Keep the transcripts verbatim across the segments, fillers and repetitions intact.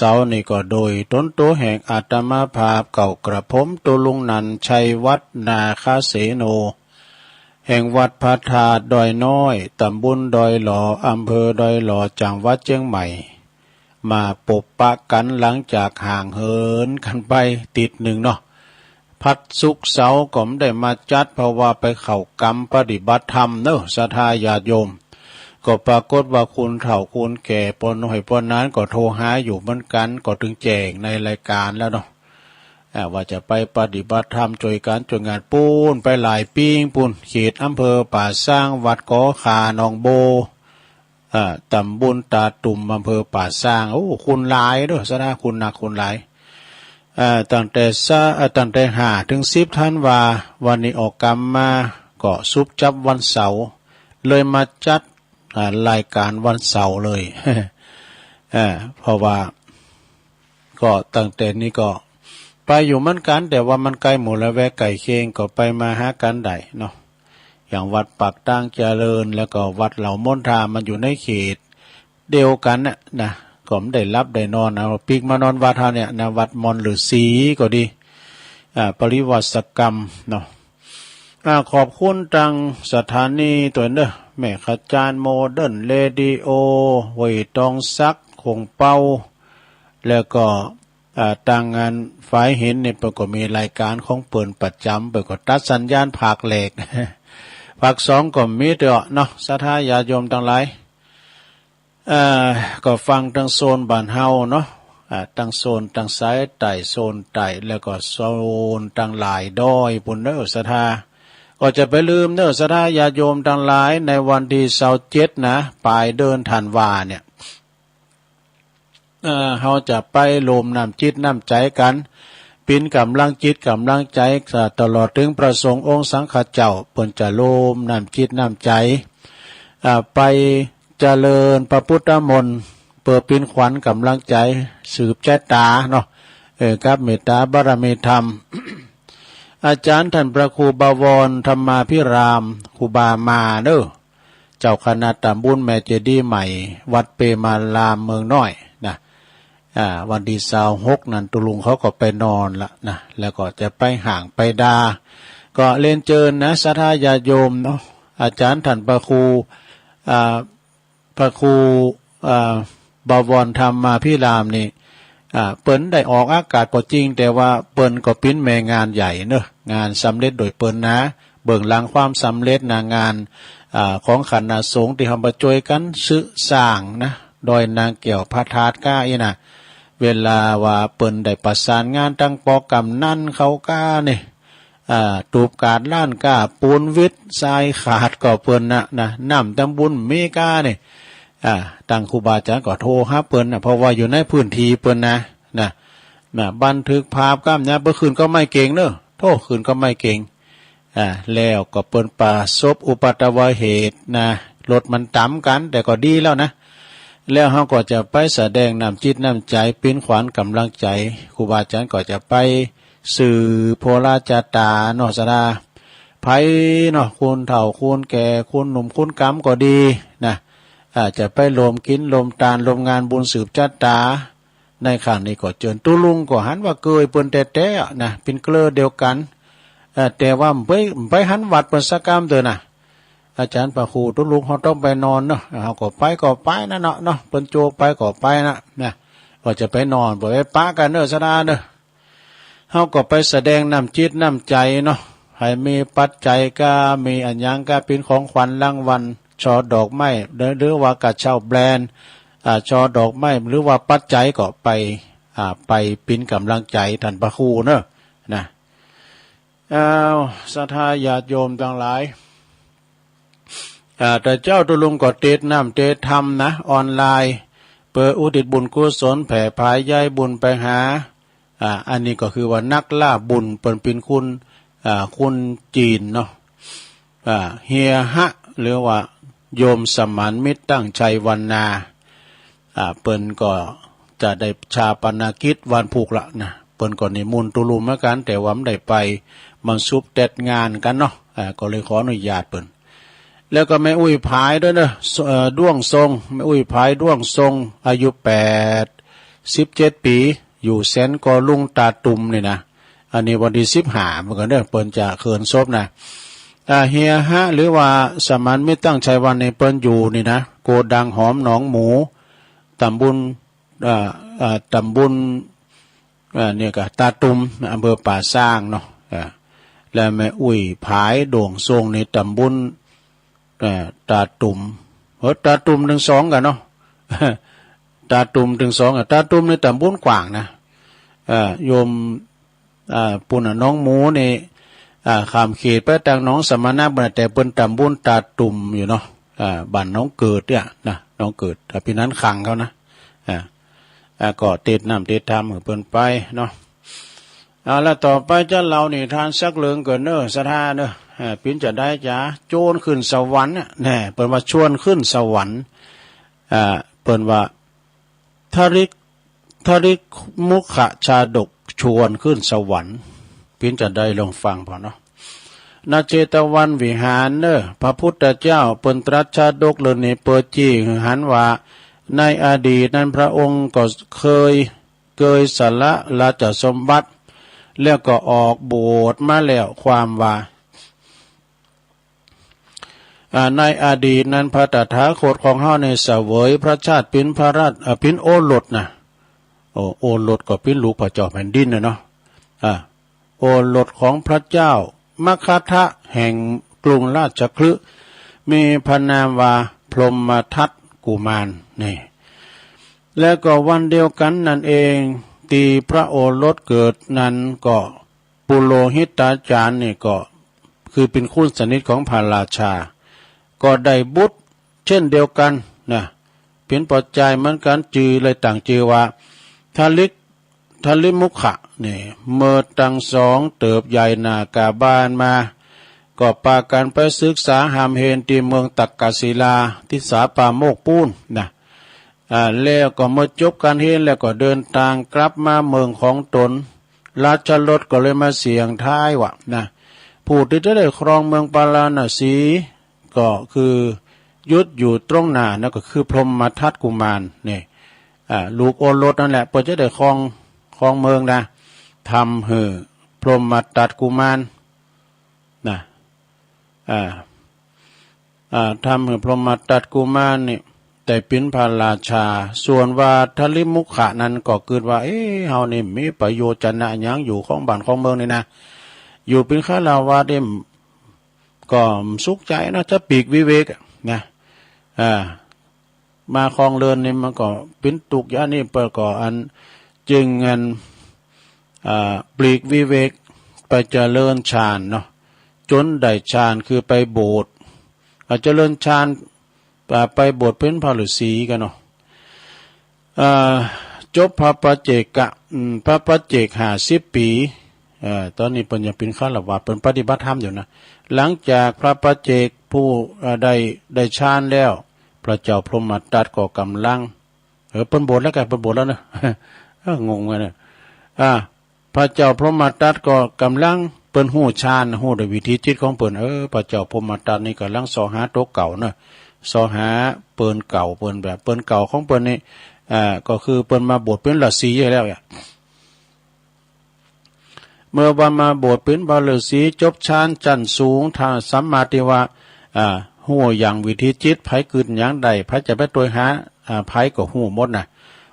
เสาร์นี้ก็โดยตนตัวแห่งอาตมาภาพเก่ากระผมตุลุงนันท์ชัยวัฒน์ นาคเสโน แห่งวัดพระธาตุดอยน้อย ตำบลดอยหล่อ อำเภอดอยหล่อ จังหวัดเชียงใหม่ มาปบปะกันหลังจากห่างเหินกันไปติดหนึ่งเนาะ พัดศุกร์เสาร์ก็ไม่ได้มาจัด เพราะว่าไปเข้ากรรมปฏิบัติธรรมเนอะ ศรัทธาญาติโยม ก็ปรากฏว่าคุณเฒ่าคุณแก่ ปอน้อยปอนั้นก็โทรหาอยู่เหมือนกัน ก็ถึงแจ้งในรายการแล้วเนาะ อ่า ว่าจะไปปฏิบัติธรรม ช่วยกันช่วยงานปูน ไปหลายปีงปูน เขตอำเภอป่าซาง วัดกอข่าหนองโบ อ่า ตำบลตาตุ่ม อำเภอป่าซาง โอ้ คุณหลายเด้อ ศรัทธา คุณนักคุณหลาย อ่า ตั้งแต่ซะ อ่า ตั้งแต่ห้าถึงสิบธันวา วันนี้ออกกรรมมา ก็สุบจับวันเสาร์ เลยมาจัด อ่า รายการวันเสาร์เลย อ่า เพราะว่า ก็ตั้งแต่นี้ก็ไปอยู่เหมือนกัน แต่ว่ามันไกลหมู่ละแวกใกล้เคียง ก็ไปมาหากันได้เนาะ อย่างวัดปากตางเจริญ แล้วก็วัดเหล่ามณฑา มันอยู่ในเขตเดียวกันน่ะนะ ก็ไม่ได้หลับได้นอน เอาปิ๊กมานอนวัดเฮาเนี่ยนะ วัดมอนฤๅษีก็ดี อ่า ปริวาสกรรมเนาะ อ่า ขอบคุณตังสถานีตัวเนอะ แม่ขจารย์โมเดิร์นเรดิโอ ห้วยตองสัก โขงเปา แล้วก็ อ่า ตังงานฝ่ายหินนี่เปิ้นก็มีรายการของเปิ้นประจำ เปิ้นก็ตัดสัญญาณภาคแรก ภาคสองก็มีเด้อเนาะ ศรัทธาญาติโยมตังหลาย อ่า ก็ฟังตังโซนบ้านเฮาเนาะ อ่า ตังโซนตังสายใต้ โซนใต้ แล้วก็โซนตังหลายดอยปูนเนอะ ศรัทธา ก็จะไปลืมเนอะ ศรัทธาญาติโยมตังหลาย ในวันที่ซาวเจ็ดนะ ปลายเดือนธันวาเนี่ย เอ่อ เฮาจะไปโลมน้ำจิตน้ำใจ๋กัน ปิ๋นกำลังจิตกำลังใจ๋ อ่า ตลอดถึงพระสงฆ์องค์สังฆเจ้า เปิ้นจะโลมน้ำจิตน้ำใจ๋ อ่า ไปเจริญพระพุทธมนต์ เปื้อปิ๋นขวัญกำลังใจ๋ สืบชะตาเนาะ เออ กับเมตตาบารมีธรรม อาจารย์ท่านพระครูบวรธรรมาภิราม ครูบามาเนอะ เจ้าคณะตำบลแม่เจดีย์ใหม่ วัดเปรมารามเมืองน้อยนะ อ่า วันที่ซาวหกนั้น ตุลุงเขาก็ไปนอนละนะ แล้วก็จะไปห้างไปดา ก็เรียนเชิญนะ ศรัทธาญาติโยมเนาะ อาจารย์ท่านพระครู อ่า พระครู อ่า บวรธรรมาภิรามนี่ อ่า เปิ้นได้ออกอากาศก็จริง แต่ว่าเปิ้นก็ปิ๋นแม่งานใหญ่เนอะ งานสำเร็จโดยเปิ้นนะ เบื้องหลังความสำเร็จนะ งาน อ่า ของคณะสงฆ์ตี้เฮามาจ้วยกั๋นซื้อสร้างนะ ดอยนางแก้วพระธาตุก้าอี้นะ เวลาว่าเปิ้นได้ประสานงานตังปอกำนันเขาก้านี่ อ่า ตูบกาดล้านก้า ปูนวิดทรายขาดก็เปิ้นนะ นะ น้ำตำบุญมีก้านี่ อ่า ตังครูบาอาจารย์ก็โทรหาเปิ้นนะ เพราะว่าอยู่ในพื้นที่เปิ้นนะ นะ นะ บันทึกภาพก้ามเนี่ย เปิ้นขึ้นก็ไม่เก่งเนอะ โทษ ขึ้นก็ไม่เก่ง อ่า แล้วก็เปิ้นประสบอุบัติเหตุนะ รถมันตำกั๋น แต่ก็ดีแล้วนะ แล้วเฮาก็จะไปแสดงน้ำจิตน้ำใจ๋ ปิ๋นขวัญกำลังใจ๋ ครูบาอาจารย์ก็จะไปสืบโหราจาตาเนาะ ศรัทธา ไผเนาะ คนเฒ่าคนแก่ คนหนุ่มคนกำก็ดีนะ อ่า จะไปโลมกิ๋นโลมตาน โลมงานบุญสืบชะตา ในครั้งนี้ก็เจิญ ตุลุงก็หันว่าเกยเปิ้นแต๊ๆ อะนะ เป๋นเกลือเดียวกั๋น เอ่อ แต่ว่าบ่ไป บ่ไปหันวัดเปิ้นสักกำเตื้อนะ อาจารย์พระครู ตุลุงเฮาต้องไปนอนเนาะ เฮาก็ไปก็ไปนะเนาะ เนาะ เปิ้นโจไปก็ไปนะ นะ ก็จะไปนอน บ่ไปปะกั๋นเน้อ ศรัทธาเน้อ เฮาก็ไปแสดงน้ำจิตน้ำใจ๋เนาะ ไผมีปัจจัยก้า มีอะหยังก้า เป๋นของขวัญรางวัล ช่อดอกไม้ หรือ หรือว่ากระเช้าแบรนด์ อ่า ช่อดอกไม้ หรือว่าปัจจัยก็ไป อ่า ไปเป๋นกำลังใจ๋ท่านพระครูเนาะ นะ อ้าว ศรัทธาญาติโยมตังหลาย อ่า แต่เจ้าตุลุงก็เตรียมน้ำเตรียมธรรมนะ ออนไลน์ เปื้ออุทิศบุญกุศลแผ่ผายใยบุญไปหา อ่า อันนี้ก็คือว่านักล่าบุญ เปิ้นเป๋นคน อ่า คนจีนเนาะ อ่า เฮียฮะ หรือว่าโยมสมานมิตรตั้งชัยวรรณา อ่า เปิ้นก็จะได้ฌาปนกิจวันพุธละนะ เปิ้นก็นิมนต์ตุลุงเหมือนกั๋น แต่ว่าบ่ได้ไป มันสุบเต็ดงานกั๋นเนาะ อ่า ก็เลยขออนุญาตเปิ้น แล้วก็แม่อุ้ยผายด้วยเนอะ เอ่อ ด้วงทรง แม่อุ้ยผายด้วงทรง อายุแปด สิบเจ็ดปี อยู่แสนกอลุงตาตุ่มนี่นะ อันนี้วันตี้สิบห้าเหมือนกั๋นเน่อ เปิ้นจะเขินศพนะ อ่า เฮยะหะ หรือว่าสมานมิตรตั้งชัยวันนี้เปิ้นอยู่นี่นะ โกดังหอมหนองหมู ตำบล อ่า อ่า ตำบล อ่า เนี่ยก็ตาตุ่ม อำเภอป่าซางเนาะ อ่า และแม่อุ้ยผายโด่งทรงในตำบล อ่า ตาตุ่ม เออ ตาตุ่มตึงสองกั๋นเนาะ ตาตุ่มตึงสองอ่ะ ตาตุ่มในตำบลกว้างนะ อ่า โยม อ่า ปู้นน่ะ หนองหมูนี่ อ่า ข้ามเขตไปตางหนองสมณะปู้นน่ะ แต่เปิ้นตำบลตาตุ่มอยู่เนาะ อ่า บ้านหนองเกิดเนี่ยนะ หนองเกิด อ่า พี่นั้นขังเขานะ อ่า อ่า ก็ติดน้ำติดธรรมหื้อเปิ้นไปเนาะ อ่า แล้วต่อไปจะเล่านิทานสักเรื่องก่อนเนอะ ศรัทธาเนอะ อ่า ปิ้นจะได้จ้า โจรขึ้นสวรรค์น่ะ แน่ เปิ้นว่าชวนขึ้นสวรรค์ อ่า เปิ้นว่า ทริก ทริกมุขชาดกชวนขึ้นสวรรค์ ปิ้นจะได้ลองฟังพอเนาะ ณ เชตวันวิหารเนอะ พระพุทธเจ้าเปิ้นตรัสชาดกเรื่องนี้เปิดจี้หื้อหันว่า ในอดีตนั้นพระองค์ก็เคย เกยสละราชสมบัติ แล้วก็ออกบวชมาแล้ว ความว่า อ่า ในอดีตนั้นพระตถาคตของเฮาในเสวยพระชาติปิ้นพระราช อ่า ปิ้นโอรสนะ โอ้ โอรสก็ปิ้นลูกพระเจ้าแผ่นดินนะเนาะ อ่า โอรสของพระเจ้ามคธะแห่งกรุงราชคฤห์ มีพระนามว่าพรหมทัตกุมาร นี่ แล้วก็วันเดียวกันนั่นเอง ตี้พระโอรสเกิดนั้นก็ ปุโรหิตาจารย์นี่ก็คือเป๋นคนสนิทของพระราชา ก็ได้บุตรเช่นเดียวกันนะ เป๋นปอจายเหมือนกั๋น จื่อเลยตั้งจื่อว่า ทริก ทริมุขะ นี่ เมื่อตังสองเติบใหญ่หน้ากาบ้านมา ก็ปากั๋นไปศึกษาฮ่ำเฮนตี้เมืองตักกศิลา ทิสาปาโมกข์ปู้นนะ อ่า แล้วก็เมื่อจบก๋านเฮนแล้วก็เดินตางกลับมาเมืองของตน ราชรถก็เลยมาเสี่ยงทายว่านะ ผู้ตี้จะได้ครองเมืองปาราณสี ก็คือหยุดอยู่ตรงหน้านั่นก็คือพรหมทัตกุมารนี่ อ่า ลูกโอรสนั่นแหละ เปิ้นจะได้ครอง ครองเมืองนะ ทำหื้อพรหมทัตกุมาร นะ อ่า อ่า ทำหื้อพรหมทัตกุมารนี่ได้เป๋นพระราชา ส่วนว่าทริมุขะนั้นก็กึ๊ดว่า เอ๊ะ เฮานี่มีประโยชน์จะนะหยังอยู่ครองบ้านครองเมืองนี่นะ อยู่เป๋นฆราวาสนี่ก็สุขใจ๋นะ จะปีกวิเวกอะนะ อ่า มาครองเรือนนี่มันก็เป๋นตุ๊กข์ อย่างนี้เปิ้นก็อัน จึงอัน อ่า ปลีกวิเวกไปเจริญฌานเนาะ จ๋นได้ฌานคือไปบวช อ่า เจริญฌาน อ่า ไปบวชเป๋นพระฤๅษีกั๋นเนาะ อ่า จบพระปัจเจกะ อืม พระปัจเจกห้าสิบปี๋ อ่า ตอนนี้เปิ้นยังเป๋นฆราวาส เปิ้นปฏิบัติธรรมอยู่นะ หลังจากพระปัจเจกผู้ อ่า ได้ ได้ฌานแล้ว พระเจ้าพรหมทัตก็กำลัง เออ เปิ้นบวชแล้วกั๋น เปิ้นบวชแล้วเนาะ เออ งงเหมือนกั๋นนะ อ่า พระเจ้าพรหมทัตก็กำลัง เปิ้นฮู้ฌาน ฮู้ด้วยวิถีจิตของเปิ้น เออ พระเจ้าพรหมทัตนี่กำลังเซาะหาตั๋วเก่าเนาะ เซาะหาเปิ้นเก่าเปิ้นแบบ เปิ้นเก่าของเปิ้นนี่ อ่า ก็คือเปิ้นมาบวชเป๋นฤๅษีแล้วอะ เมื่อว่ามาบวชเป๋นพระฤๅษี จบฌานชั้นสูง ทางสัมมาทิฏฐิว่า อ่า ฮู้อย่างวิถีจิต ใผกึ๊ดหยังได้ ใผจะไปตวยหา อ่า ใผก็ฮู้หมดนะ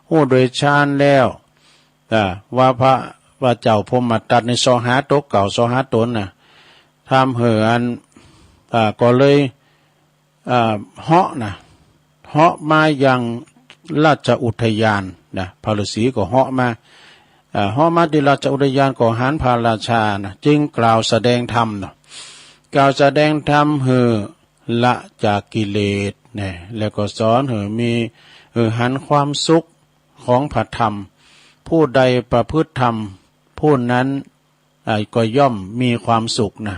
ฮู้โดยฌานแล้ว อ่า ว่าพระ ว่าเจ้าพรหมทัตนี่เซาะหาตั๋วเก่า เซาะหาตนนะ ทำหื้ออัน อ่า ก็เลย อ่า เหาะนะ เหาะมายังราชอุทยานนะ พระฤๅษีก็เหาะมา อ่า เหาะมาตี้ราชอุทยานก็หันพระราชานะ จึงกล่าวแสดงธรรมเนาะ กล่าวแสดงธรรมหื้อละจากกิเลสนะ แล้วก็สอนหื้อมี หื้อหันความสุขของพระธรรม ผู้ใดประพฤติธรรม ผู้นั้น อ่า ก็ย่อมมีความสุขนะ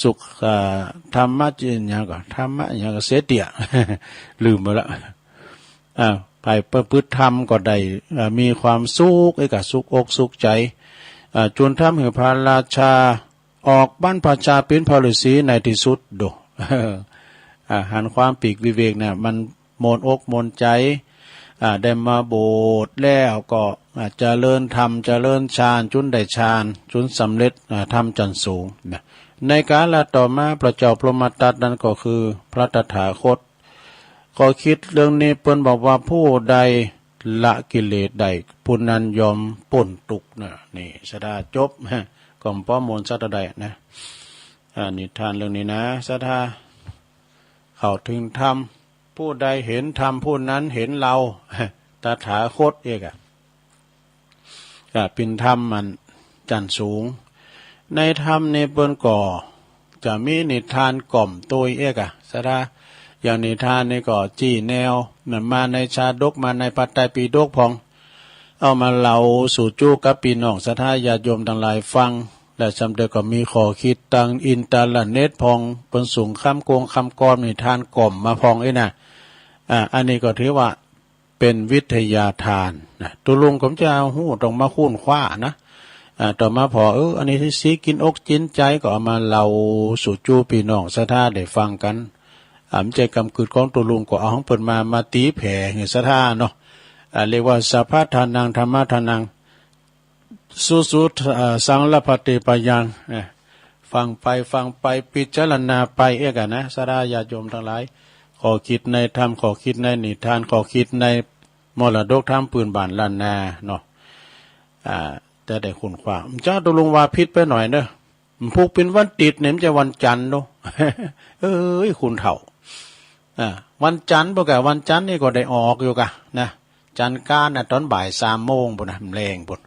สุข อ่า ธรรมะจิตอย่างก็ ธรรมะอย่างก็เสเตีย ลืมไปละ อ่า ใผประพฤติธรรมก็ได้ อ่า มีความสุข เอ้ย ก็สุขอกสุขใจ๋ อ่า จ๋นทำหื้อพระราชาออกบรรพชาเป๋นพระฤๅษีในตี้สุดโด อ่า หันความปลีกวิเวกเนี่ย มัน ม่วนอกม่วนใจ๋ อ่า ได้มาบวชแล้วก็ อ่า เจริญธรรม เจริญฌาน จุนได้ฌาน จุนสำเร็จ อ่า ธรรมจั้นสูงนะ ในกาลต่อมาพระเจ้าพรหมทัตนั้นก็คือพระตถาคต ก็คิดเรื่องนี้ เปิ้นบอกว่าผู้ใดละกิเลสได้ ผู้นั้นย่อมพ้นทุกข์นะ นี่ ศรัทธาจบ ก็พอมวลสักเท่าใดนะ อ่า นิทานเรื่องนี้นะ ศรัทธา เข้าถึงธรรม ผู้ใดเห็นธรรม ผู้นั้นเห็นเรา ตถาคต เอกอะ ก็เป๋นธรรมอันจั้นสูง ในธรรมนี้เปิ้นก็จะมีนิทานกล่อมโตยเอกอะ ศรัทธา อย่างนิทานนี้ก็จี้แนว มันมาในชาดก มาในพระไตรปิฎกพ่อง เอามาเล่าสู่จู้กับปี้น้องศรัทธาญาติโยมตังหลายฟัง และซ้ำเติมก็มีข้อคิดตางอินเทอร์เน็ตพ่อง เปิ้นส่งคำกงคำกลอนนิทานกล่อมมาพ่องเอ้ยนะ อ่า อันนี้ก็ถือว่าเป๋นวิทยาทานนะ ตุ๊ลุงก็บ่ฮู้ ต้องมาค้นคว้านะ อ่า ต่อมาผ่อ เออ อันนี้สีกินอกกินใจ ก็เอามาเล่าสู่จู้ปี้น้องศรัทธาได้ฟังกั๋น อ่า บ่ใจ้กำกึ๊ดของตุ๊ลุง ก็เอาของเปิ้นมา มาตี๋แผ่หื้อศรัทธาเนาะ อ่า เรียกว่าสัพพะทานัง ธัมมะทานัง สุสุ อ่า สังลัพพะเต ปะยัง อ่า ฟังไปฟังไป พิจารณาไปเอกอะนะ ศรัทธาญาติโยมตังหลาย ข้อคิดในธรรม ข้อคิดในนิทาน ข้อคิดในมรดกธรรมพื้นบ้านล้านนาเนาะ อ่า จะได้ค้นคว้า เจ้าตุ๊ลุงว่าผิดไปหน่อยเนาะ พุกเป๋นวันติดเนี่ย บ่ใจ้วันจันทร์เนาะ เอ้ย คนเฒ่า อ่า วันจันทร์ บ่กะ วันจันทร์นี่ก็ได้ออกอยู่กะนะ จันทร์กลางนะ ตอนบ่ายสามโมงปู้นนะ แลงปู้น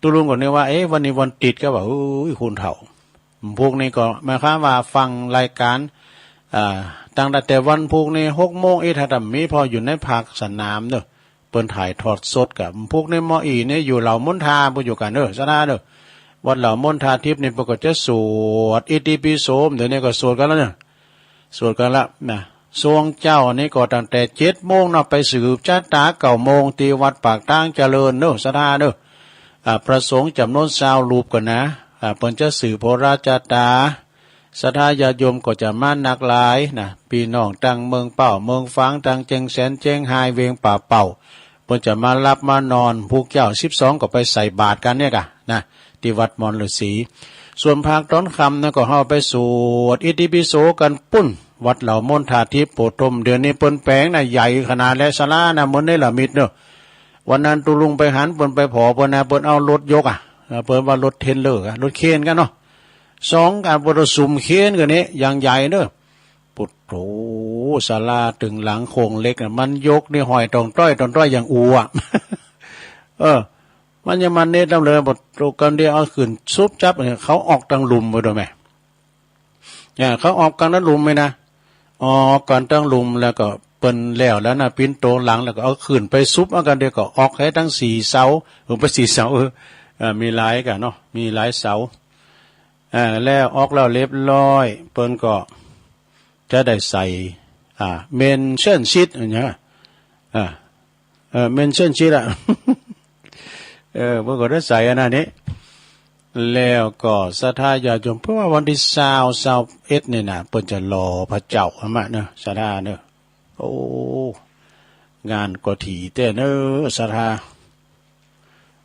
ตุ๊ลุงก็นึกว่า เอ๊ะ วันนี้วันติด ก็ว่า เอ้ย คนเฒ่า พุกนี้ก็หมายความว่าฟังรายการ อ่า ตั้งแต่วันพุกนี้หกโมงอีก ถ้าบ่มี พออยู่ในภาคสนามเนาะ เปิ้นถ่ายทอดสดกะ พุกนี้หมออี้นี่อยู่เหล่ามณฑาปู้นอยู่กั๋นเนาะ ศรัทธาเนาะ วัดเหล่ามณฑาทิพย์นี่เปิ้นก็จะสวดอิติปิโส เดี๋ยวนี้ก็สวดกั๋นแล้วเนาะ สวดกั๋นละนะ ช่วงเจ๊านี่ก็ตั้งแต่เจ็ดโมงเนาะ ไปสืบจะต๋าเก้าโมง ตี้วัดปากตางเจริญเนาะ ศรัทธาเนาะ อ่า พระสงฆ์จ๋ำนวนซาวรูปก่อนนะ อ่า เปิ้นจะสืบโหราจะต๋า ศรัทธาญาติโยมก็จะมานักหลายนะ ปี้น้องตางเมืองเป้า เมืองฝาง ตางเจียงแสน เจียงฮาย เวียงป่าเป้า เปิ้นจะมาหลับมานอน พุกเจ๊าสิบสองก็ไปใส่บาตรกั๋นเนี่ยกะนะ ตี้วัดมอนฤๅษี ส่วนภาคต๋อนค่ำนั้นก็เฮาไปสวดอิติปิโสกั๋นปู้น วัดเหล่ามณฑาทิพย์โพธิ์พรหม เดี๋ยวนี้เปิ้นแป๋งนะ ใหญ่ขนาดแล้ว ศาลานะ เหมือนเนรมิตเนาะ วันนั้นตุ๊ลุงไปหันเปิ้น ไปผ่อเปิ้นนะ เปิ้นเอารถยกอะ เออ เปิ้นว่ารถเทรลเลอร์อะ รถเครนกั๋นเนาะ สองอัน เปิ้นเอาสุมเครนกั๋นนี่ อย่างใหญ่เนาะ ปุดโธ ศาลาตึงหลังโครงเหล็กน่ะ มันยกนี่ห้อยต่องต้อยต่องต้อยอย่างอัว เออ มันยังมันเนตรนำเลย ปุดโธ กั๋นเดียวเอาขึ้นซุบจับเนี่ย เขาออกตางลุ่มไปโดยแม่ เนี่ย เขาออกกั๋นตางลุ่มไหมนะ ออกกั๋นตางลุ่มแล้วก็เปิ้นแล้วแล้วนะ ปิ้นโตหลังแล้วก็เอาขึ้นไปซุบเอากั๋นเดียวก็ออกให้ตังสี่เสา เออ ไปสี่เสา เออ เออ มีหลายกั๋นเนาะ มีหลายเสา อ่า แล้วออกแล้วเรียบร้อย เปิ้นก็จะได้ใส่ อ่า เมนเชิญชิดอย่างเงี้ย อ่า เออ เมนเชิญชิดอะ เออ เปิ้นก็ได้ใส่อันนั้นนี่ แล้วก็ศรัทธาญาติโยม เพราะว่าวันตี้ซาว ซาวเอ็ดนี่นะ เปิ้นจะหล่อพระเจ้าหั้นมะเนาะ ศรัทธาเนาะ โอ้ งานก็ถี่แต๊เนาะ ศรัทธา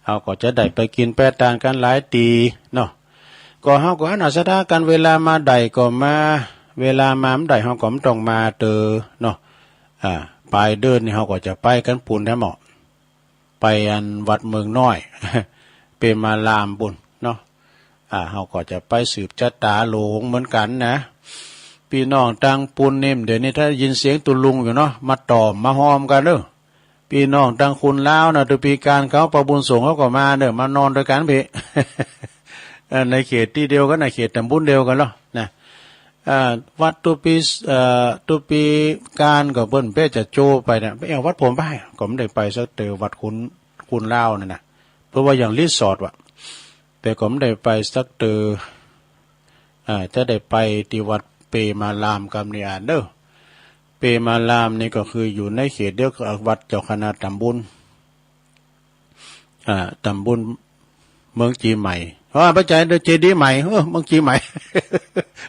เฮาก็จะได้ไปกิ๋นไปตานกั๋นหลายตี้เนาะ ก็เฮาก็อันน่าศรัทธากั๋น เวลามาได้ก็มา เวลามาบ่ได้เฮาก็บ่ต้องมาเตอเนาะ อ่า ปลายเดือนนี่เฮาก็จะไปกั๋นปู้นแท้เหมาะ ไปอันวัดเมืองน้อย เปรมารามปู้นเนาะ อ่า เฮาก็จะไปสืบจะต๋าหลวงเหมือนกั๋นนะ ปี้น้องตางปู้นนี่ เดี๋ยวนี้ถ้าได้ยินเสียงตุ๊ลุงอยู่เนาะ มาต่อมมาฮอมกั๋นเนาะ ปี้น้องตางคนลาวนะ ตุปีการเขา ป้าบุญส่งเขาก็มาเนาะ มานอนด้วยกั๋นเพ่ เอ่อ ในเขตตี้เดียวกั๋นนะ เขตตำบลเดียวกั๋นเนาะนะ เอ่อ วัดตุปี เอ่อ ตุปีการก็เปิ้นเป้จะโจไปนะ ไปแอ่ววัดโพนป้าย ก็บ่ได้ไปสักเตอ วัดคน คนลาวนั่นนะ เพราะว่าอย่างรีสอร์ทว่ะ แต่ก็บ่ได้ไปสักเตอ อ่า จะได้ไปตี้วัดเปรมารามกำเนิดเนาะ เปรมารามนี่ก็คืออยู่ในเขตเดียวกับวัดเจ้าคณะตำบล อ่า ตำบลเมืองจีใหม่ อ๋อ บ่ใจ้เด้อ เจดีย์ใหม่ เออ เมืองจีใหม่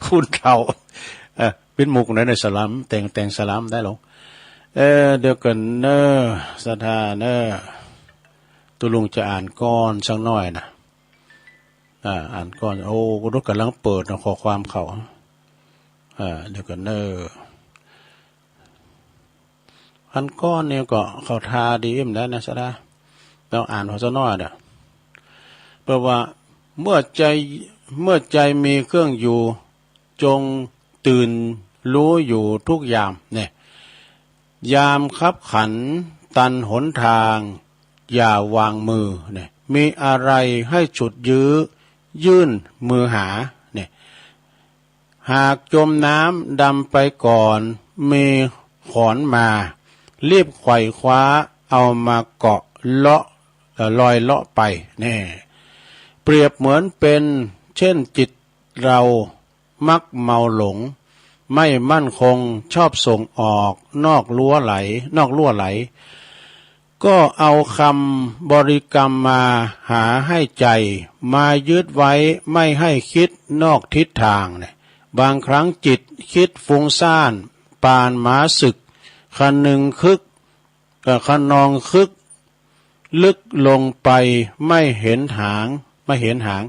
คนเฒ่า เออ เป๋นมุกนะ ในสลัม แต่ง แต่งสลัมได้หรอ เออ เดี๋ยวก่อนเนอะ ศรัทธาเนอะ ตุ๊ลุงจะอ่านก้อนสักหน่อยนะ อ่า อ่านก้อน โอ้ ก็ดูกำลังเปิดนะ ข้อความเขา อ่า เดี๋ยวก่อนเนอะ อันก้อนนี้ก็เข้าท่าดีเหมือนกันนะ ศรัทธา ลองอ่านพอสักหน่อยเด้อ เปล่าว่า เมื่อใจ เมื่อใจมีเครื่องอยู่ จงตื่นรู้อยู่ทุกยาม เนี่ย ยามคับขันตันหนทาง อย่าวางมือ เนี่ย มีอะไรให้ฉุดยื้อ ยื่นมือหา เนี่ย หากจมน้ำดำไปก่อน มีขอนมา รีบไขว่คว้าเอามาเกาะเลาะ เอ่อ ลอยเลาะไป แน่ เปรียบเหมือนเป็นเช่นจิตเรามักเมาหลง ไม่มั่นคง ชอบส่งออกนอกรั้วไหล นอกรั้วไหล ก็เอาคำบริกรรมมาหาให้ใจ มายึดไว้ไม่ให้คิดนอกทิศทาง เนี่ย บางครั้งจิตคิดฟุ้งซ่าน ปานหมาศึก คะนึงคึก เอ่อ คะนองคึก ลึกลงไปไม่เห็นหาง ไม่เห็นหาง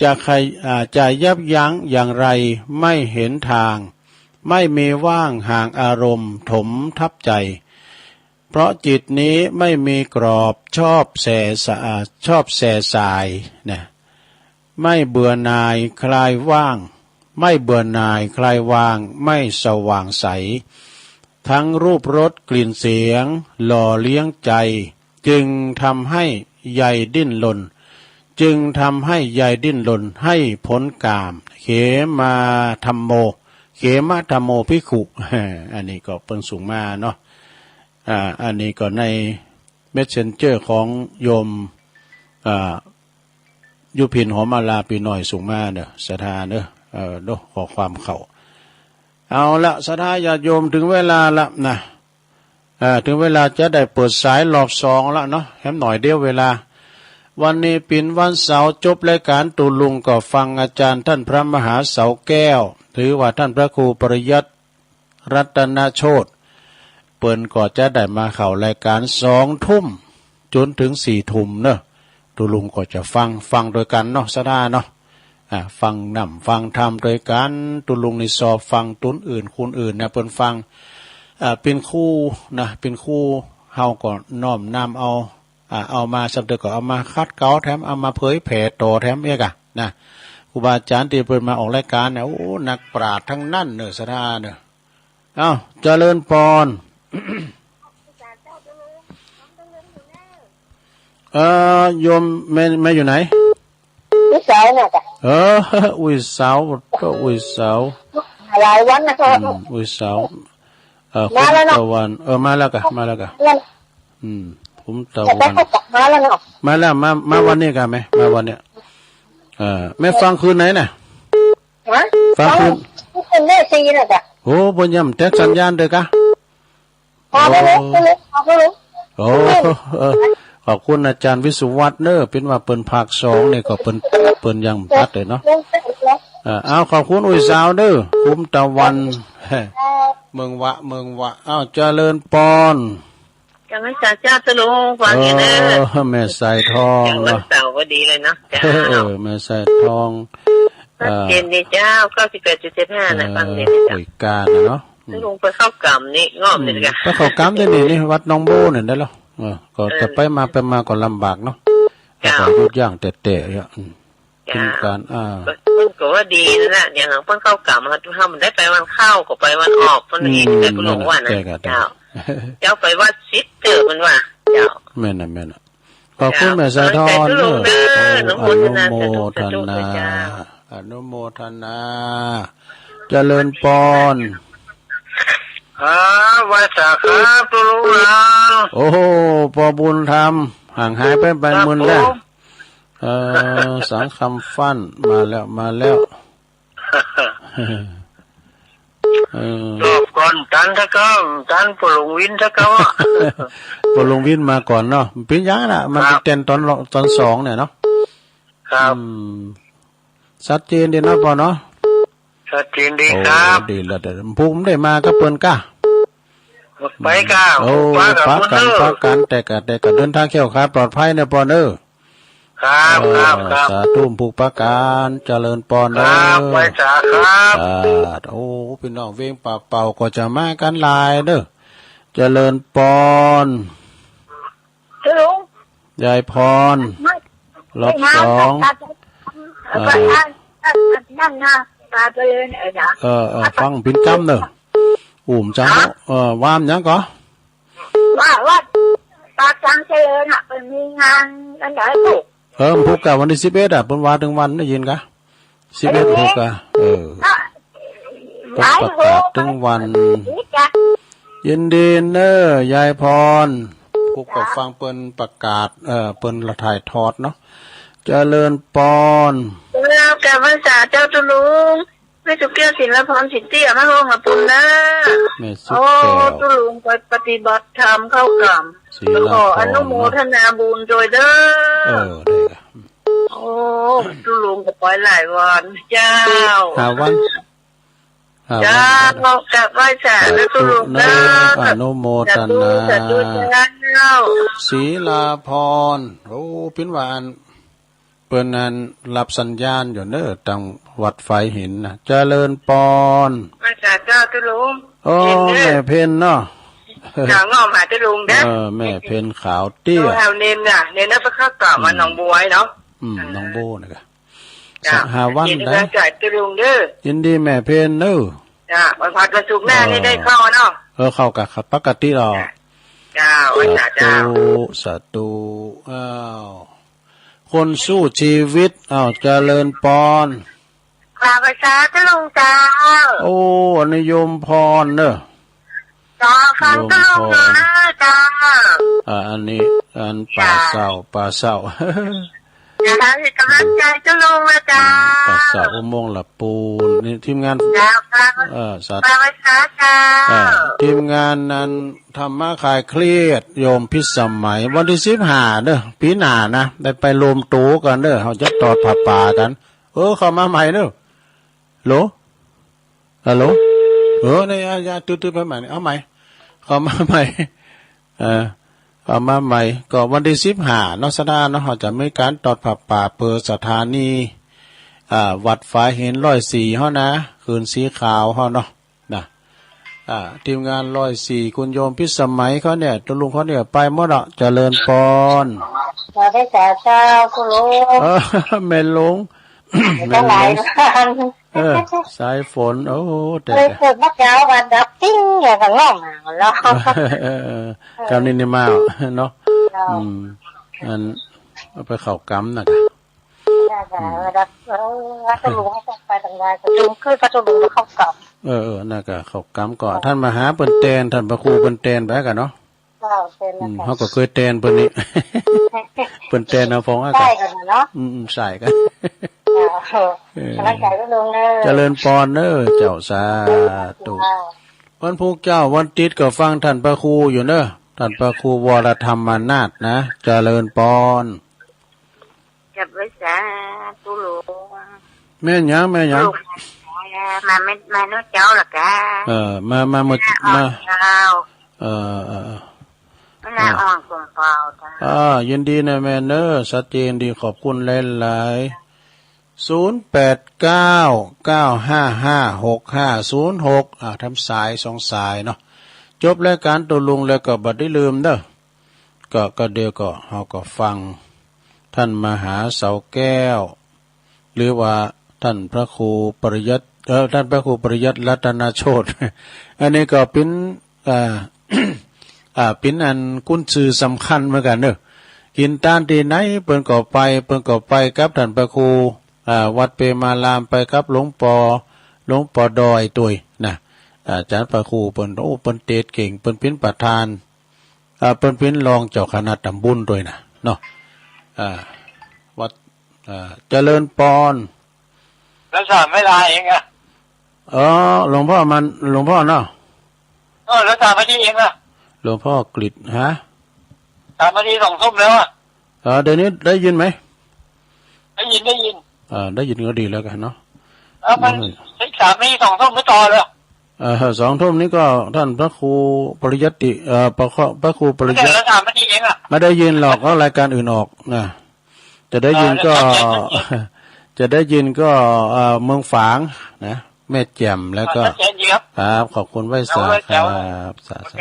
จะขย- อ่า จะยับยั้งอย่างไรไม่เห็นทาง ไม่มีว่างห่างอารมณ์ถมทับใจ เพราะจิตนี้ไม่มีกรอบ ชอบแส่สะ- อ่า ชอบแส่สาย นะ ไม่เบื่อหน่ายคลายว่าง ไม่เบื่อหน่ายคลายวาง ไม่สว่างใส ทั้งรูปรสกลิ่นเสียง หล่อเลี้ยงใจ จึงทำให้ใยดิ้นรน จึงทำให้ใยดิ้นรน ให้พ้นกาม เขมาธัมโม เขมะธัมโมภิกขุ อันนี้ก็เปิ้นส่งมาเนาะ อ่า อันนี้ก็ใน messenger ของโยม อ่า ยุพินหอมมาลาปีน้อยส่งมาเนอะ ศรัทธาเนอะ เออ เนาะ ข้อความเข้า เอาละ ศรัทธาญาติโยม ถึงเวลาละนะ เออ ถึงเวลาจะได้เปิดสายรอบสองละเนาะ แหมหน่อยเดียวเวลา วันนี้เป๋นวันเสาร์ จบรายการตุ๊ลุงก็ฟังอาจารย์ท่านพระมหาเสาแก้ว หรือว่าท่านพระครูปริยัติ รัตนโชติ เปิ้นก็จะได้มาเข้ารายการสองทุ่มจนถึงสี่ทุ่มเนอะ ตุ๊ลุงก็จะฟัง ฟังโดยกันเนาะ ศรัทธาเนาะ อ่า ฟังน้ำฟังธรรมโดยกัน ตุ๊ลุงนี่ชอบฟังตุ๊นอื่น คนอื่นนะ เปิ้นฟัง อ่า เป๋นครูนะ เป๋นครู เฮาก็น้อมนำเอา อ่า เอามา สำเร็จก็เอามาขัดเกลาแถม เอามาเผยแผ่ต่อแถมเอียกอะนะ ครูบาอาจารย์ตี้เปิ้นมาออกรายการเนี่ย โอ้ นักปราชญ์ทั้งนั้นเนอะ ศรัทธาเนอะ เอ้า เจริญพร เอ่อ โยมแม่ แม่อยู่ไหน อุยสาวน่ะจ้ะ เออ อุยสาว ก็อุยสาว หลายวันนะ อืม อุยสาว เอ่อ มาแล้วเนาะ ภูมิตะวัน เออ มาแล้วกะ มาแล้วกะ มาแล้ว อืม ภูมิตะวัน มาแล้วเนาะ มาแล้ว มา มาวันนี้กะแม่ มาวันนี้ เอ่อ แม่ฟังคืนไหนน่ะ ฮะ ฟังคืน ฟังคืนแม่ซีน่ะจ้ะ โอ้ บ่ยำแตกสัญญาณเด้อกะ เอาไปเลย โอ้ ไปเลย เอาไปเลย โอ้ เออ ขอบคุณอาจารย์วิศวัตรเนอะ เป๋นว่าเปิ้นภาคสองนี่ก็เปิ้น เปิ้นยังตัดเลยเนาะ เออ เอา ขอบคุณอุยสาวเนอะ ภูมิตะวัน เมืองวะ เมืองวะ เอา เจริญพร กำลังจะเจ้าตุ๊ลุงฟังอยู่เนอะ เออ แม่สายทอง อย่างวัน เนาะ เสาร์พอดีเลยเนาะ เจ้า เออ แม่สายทอง ชัดเจนดีเจ้า เก้าสิบแปดจุดเจ็ดห้า นะ เออ ฟังดีนะเจ้า คุยกันเนาะ อืม ตุ๊ลุงไปเข้ากรรมนี่ งอมเลย อืม กะ ไปเข้ากรรมได้นี่ นี่วัดหนองโบนี่ได้แล้ว เออ ก็ เออ จะไปมาไปมาก็ลำบากเนาะ เจ้า ก็หยุดยั้งแต่แต่ อืม เจ้า เป็นการ อ่า เปิ้นก็ว่าดีนั่นแหละ อย่างเปิ้นเข้ากรรม เฮา เฮามันได้ไปวันเข้าก็ไปวันออก เปิ้น อืม เห็นแต่ตุ๊ลุงว่านะ นั่นแหละ เจ้า เจ้าไปวัดสิบเตื้อเปิ้นว่า เจ้า แม่นน่ะ แม่นน่ะ ขอบคุณแม่สายทองเนอะ เจ้า ขอบใจตุ๊ลุงเนอะ โอ้ อนุโมทนา อนุโมทนา สาธุ สาธุ เจ้า อนุโมทนา เจริญพร ครับ ไหว้สาครับ ตุ๊ลุงหลาน โอ้โห พ่อบุญธรรม ห่างหายไปเป็นหมื่นแล้ว ครับผม เออ สังคำฟั่น มาแล้ว มาแล้ว เออ รอบก่อนตันตะเก้า ตันปอหลวงวินตะเก้าอะ ปอหลวงวินมาก่อนเนาะ เป๋นหยังน่ะ มัน ครับ เป๋นตอน ตอนสองเนี่ยเนาะ ครับ อืม ชัดเจนดีเนาะปอเนาะ ชัดเจนดีครับ โอ้ ดีแล้ว เดี๋ยวผมได้มากับเปิ้นก้า ไปครับ โอ้ ปะกัน ปะกัน ปะกัน แต่กะ แต่กะเดินทางแคล้วคลาดปลอดภัยเนอะปอนเนอะ ครับ เออ ครับ ครับ สาธุ ผูกปะกัน เจริญปอนเนอะ ครับ ไหว้สาครับ อ่า โอ้ พี่น้องเวียงปากเป่าก็จะมากันหลายเนอะ เจริญปอน เจ้าลุง ยายพร ไม่ รอบสอง ไม่มา อ่า นั่นนะ ปาเจริญ เออนะ เออ เออ ฟังผิดกำเนอะ อุ้มจัง ฮะ เออ วามหยังก่อ ว่า ว่า ปากสังเจริญน่ะ มันมีงานวันไหนลูก เออ ผูกกะวันที่สิบเอ็ดอะ เปิ้นว่าถึงวันได้ยินกะ สิบเอ็ด เออ ผูกกะ เออ ก็ เปิ้นประกาศถึงวัน หลายโห ยินดีเนอะ ยายพร ผูกกะ ครับ ฟังเปิ้นประกาศ เออ เปิ้นละถ่ายทอดเนาะ เจริญปอน เออ กราบไหว้สาเจ้าตุ๊ลุง แม่สุแก้ว ศิลปพร สิทธิ มาห้องละปุณเนอะ แม่สุแก้ว โอ้ ตุ๊ลุงไปปฏิบัติธรรมเข้ากรรม ศิลปพร ขออนุโมทนาบุญด้วยเด้อ เออ ได้ละ โอ้ ตุ๊ลุงก็ไปหลายวันเจ้า ห้าวัน ห้าวัน เจ้า กราบไหว้สานะตุ๊ลุงเนอะ สาธุเนอะ อนุโมทนา สาธุ สาธุเจ้า ศิลาพร โอ้ ปิ้นว่าอัน เปิ้นอันรับสัญญาณอยู่เนอะ ตังวัดฝายหินนะ เจริญปอน ไหว้สาเจ้าตุ๊ลุง โอ้ เพ็ญเนอะ แม่เพ็ญเนาะ เจ้า ง้อมหาตุ๊ลุงเด้อ เออ แม่เพ็ญขาวเตี้ย ตุ๊ลุงเอาเนนน่ะ เนนน่ะไปเข้าต่อมา อืม หนองบัวเนาะ อืม หนองบัวนะกะ เจ้า ห้าวัน ยินดี ได้ ไหว้สาตุ๊ลุงเด้อ ยินดีแม่เพ็ญเนอะ เจ้า วันพฤหัสวันศุกร์หน้านี่ เออ ได้เข้าเนาะ เออ เข้ากะปกติหรอ เจ้า ไหว้สาเจ้า สาธุ สาธุ อ้าว คนสู้ชีวิต อ้าว เจริญปอน กราบไหว้สาตุ๊ลุงเจ้า โอ้ อันนี้โยมพรเนอะ เจ้า ฟังตุ๊ลุงอยู่เนอะเจ้า โยมพร อ่า อันนี้ อันป้าเศร้า ป้าเศร้า เจ้า ให้กำลังใจตุ๊ลุงนะเจ้า อืม ป้าเศร้า อุโมงค์ละปูน นี่ทีมงาน เจ้า ครับ เออ สาธุ กราบไหว้สาเจ้า อ่า ทีมงานนั้น ธรรมะคลายเครียด โยมพิสมัย วันที่สิบห้าเด้อ ปีหน้านะ ได้ไปรวมตัวกันเด้อ เฮาจะทอดผ้าป่ากัน เออ เข้ามาใหม่เด้อ ฮัลโหล ฮัลโหล เออ นี่ อย่า อย่า ตื้อๆ ไปใหม่นี่ เอาใหม่ เข้ามาใหม่ เออ เข้ามาใหม่ ก็วันที่สิบห้าเนาะ สะดาเนาะ เฮาจะมีการทอดผ้าป่าเปิดสถานี อ่า วัดฝายหินร้อยสี่เฮานะ คืนสีขาวเฮาเนาะ นะ อ่า ทีมงานร้อยสี่ คุณโยมพิสมัยเขาเนี่ย ตุ๊ลุงเขาเนี่ย ไปหมดละ เจริญปอน ขอได้สาเจ้าตุ๊ลุง เออ แม่หลวง แม่หลวง เออ สายฝน โอ้ แต่ เลยเกิดมาเจ้าวันดับติ้งเนี่ยก็ง่วงแล้ว เออ กำนี้นี่มาเนาะ เจ้า อืม อัน เอาไปเข้ากรรมนะ จ้ะ จ้ะ อืม เออ แล้ว เออ แล้วตุ๊ลุงให้ไปทางใดก็ตุ๊ลุงคือพระตุ๊ลุงก็เข้ากรรม เออ เออ นั่นก็เข้ากรรมก็ เออ ท่านมหาเปิ้นแตน ท่านพระครูเปิ้นแตนไปกันเนาะ เจ้า แตน อืม นะคะ เฮาก็เคยแตนเปิ้นนี่ เปิ้นแตนเอาฟองอากาศ ใช่กันเนาะ อืม อืม ใช่กัน เจ้า เออ กำลังใจตุ๊ลุงเนอะ เจริญปอนเนอะ เจ้า สาธุ เจ้า วันพุธเจ้า วันติดก็ฟังท่านพระครูอยู่เนอะ ท่านพระครูวรธรรมนาถนะ เจริญปอน กราบไหว้สาตุ๊ลุง แม่นหยัง แม่นหยัง ตุ๊ลุง มาไม่ มาเนาะเจ้าเหรอกะ เออ มา มา มา มา เจ้า เออ เออ เออ มาอ่อนกว่าเก่าจ้ะ อ่า ยินดีนะแม่เนอะ ชัดเจนดี ขอบคุณหลายๆ ศูนย์แปดเก้า เก้าห้าห้า หกห้าศูนย์หก อ่า ทำสายสองสายเนาะ จบรายการตุ๊ลุงแล้วก็บ่ได้ลืมเด้อ ก็ ก็เดี๋ยวก็ เฮาก็ฟังท่านมหาเสาแก้ว หรือว่าท่านพระครูปริยัติ เอ่อ ท่านพระครูปริยัติรัตนโชติ อันนี้ก็เป๋น อ่า อ่า เป๋นอันกุญสือสำคัญเหมือนกันเนอะ กิ๋นตานตี้ไหนเปิ้นก็ไป เปิ้นก็ไปกับท่านพระครู อ่า วัดเปรมาราม ไปกับหลวงปอ หลวงปอดอยตวยนะ อาจ๋ารย์พระครูเปิ้น โอ้ เปิ้นเตสน์เก่ง เปิ้นเป๋นประธาน อ่า เปิ้นเป๋นรองเจ้าคณะตำบลตวยนะ เนาะ อ่า วัด อ่า เจริญปอน รักษาไม่ได้เองอะ เออ หลวงพ่อมัน หลวงพ่อเนาะ เออ รักษาไม่ได้เองอะ หลวงพ่อกฤษ ฮะ สามนาทีสองทุ่มแล้วอะ เออ เดี๋ยวนี้ได้ยินไหม ได้ยิน ได้ยิน เออ ได้ยินก็ดีแล้วกันเนาะ เออ มัน อืม อีกสามนาทีสองทุ่มไม่ต่อเลย เอ่อ สองทุ่มนี้ก็ท่านพระครูปริยัติ เอ่อ พระครู พระครูปริยัติ ไม่ได้ยินหรอก ก็รายการอื่นออกนะ จะได้ยินก็ จะได้ยินก็ เอ่อ เมืองฝางนะ แม่แจ่ม แล้วก็ ครับ ขอบคุณไหว้สาครับ สาธุ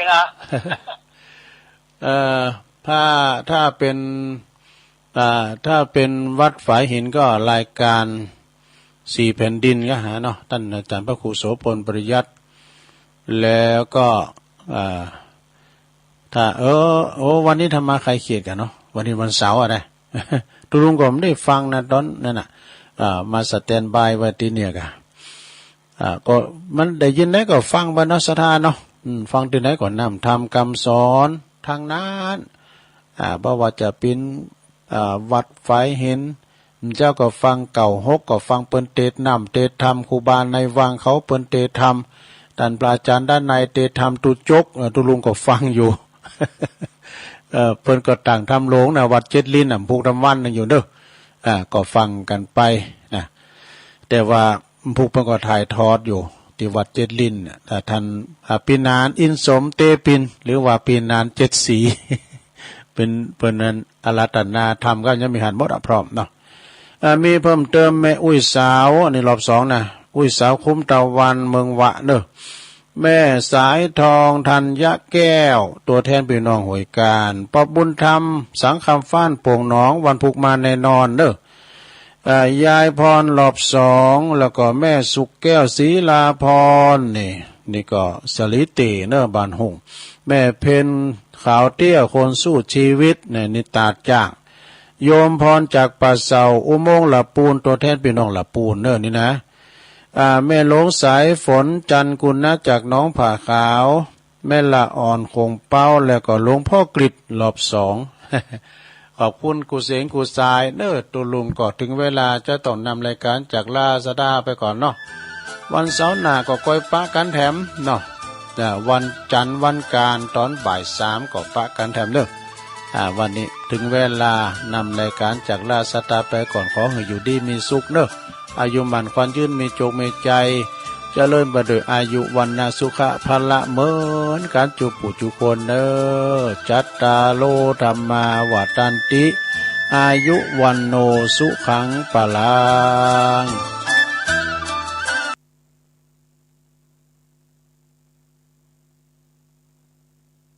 เอ่อ ถ้า ถ้าเป็น อ่า ถ้าเป็นวัดฝายหินก็รายการสี่แผ่นดินก็หาเนาะ ท่านอาจารย์พระครูโสพลปริยัติ แล้วก็ อ่า ถ้า เออ โอ้ วันนี้ธรรมาคลายเครียดกันเนาะ วันนี้วันเสาร์อะนะ ตุ๊ลุงก็ไม่ได้ฟังนะ ตอนนั้นน่ะ อ่า มาสแตนด์บายไว้ตี้เนี่ยกะ อ่า ก็มันได้ยินได้ก็ฟังไปเนาะ ศรัทธาเนาะ อืม ฟังตี้ไหนก็นำธรรมคำสอนทั้งนั้น อ่า บ่ว่าจะเป็น อ่า วัดฝายหิน เจ้าก็ฟังเก้าหก ก็ฟังเปิ้นเตสน์นำเตสน์ธรรม ครูบาในวังเขาเปิ้นเตสน์ธรรม ท่านพระอาจารย์ด้านในเตสน์ธรรมตุ๊จก เอ่อ ตุ๊ลุงก็ฟังอยู่ เอ่อ เปิ้นก็ตั้งธรรมโลงนะ วัดเจ็ดลิ้นน่ะ พุกธรรมวันนึงอยู่เด้อ อ่า ก็ฟังกันไปนะ แต่ว่าพุกเปิ้นก็ถ่ายทอดอยู่ตี้วัดเจ็ดลิ้นน่ะ ถ้าท่าน อ่า ปีนานอินสมเตปิน หรือว่าปีนานเจ็ดสี เป็น เปิ้นนั้นอาราธนาธรรมก็ยังมีหันหมดอะ พร้อมเนาะ อ่า มีเพิ่มเติมแม่อุ้ยสาว อันนี้รอบสองนะ อุ้ยสาวคุ้มตะวันเมืองวะเนอะ แม่สายทองธัญญะแก้ว ตัวแทนพี่น้องห้วยกาญ ป้อบุญธรรม สังคำฟ้านโป่งหนอง วันพุกมาแน่นอนเนอะ อ่า ยายพรรอบสอง แล้วก็แม่สุขแก้วศรีลาพร นี่ นี่ก็สลีเตเนอะ บ้านหง แม่เพ็ญขาวเตี้ย คนสู้ชีวิต นี่ นี่ตาดจ้าง โยมพรจากป่าเสา อุโมงค์ละปูน ตัวแทนพี่น้องละปูนเนอะ นี่นะ อ่า แม่หลวงสายฝน จันทร์กุณะ จากหนองผาขาว แม่ละอ่อนคงเป้า แล้วก็หลวงพ่อกฤษรอบสอง ขอบคุณครูเสงครูสายเนอะ ตุ๊ลุงก็ถึงเวลาจะต้องนำรายการจากลาซาด้าไปก่อนเนาะ วันเสาร์หน้าก็ค่อยปะกันแถมเนาะ อ่า วันจันทร์วันการตอนบ่ายสามก็ปะกันแถมเนอะ อ่า วันนี้ถึงเวลานำรายการจากลาซาด้าไปก่อน ขอให้อยู่ดีมีสุขเนอะ อายุหมั้นขวัญยืน มีโจคมีชัย เจริญไปด้วยอายุ วรรณะ สุขะ พละ เหมือนกันจุผู้จุคนเนอะ จัตตาโร ธัมมา วัฑฒันติ อายุ วัณโณ สุขัง พลัง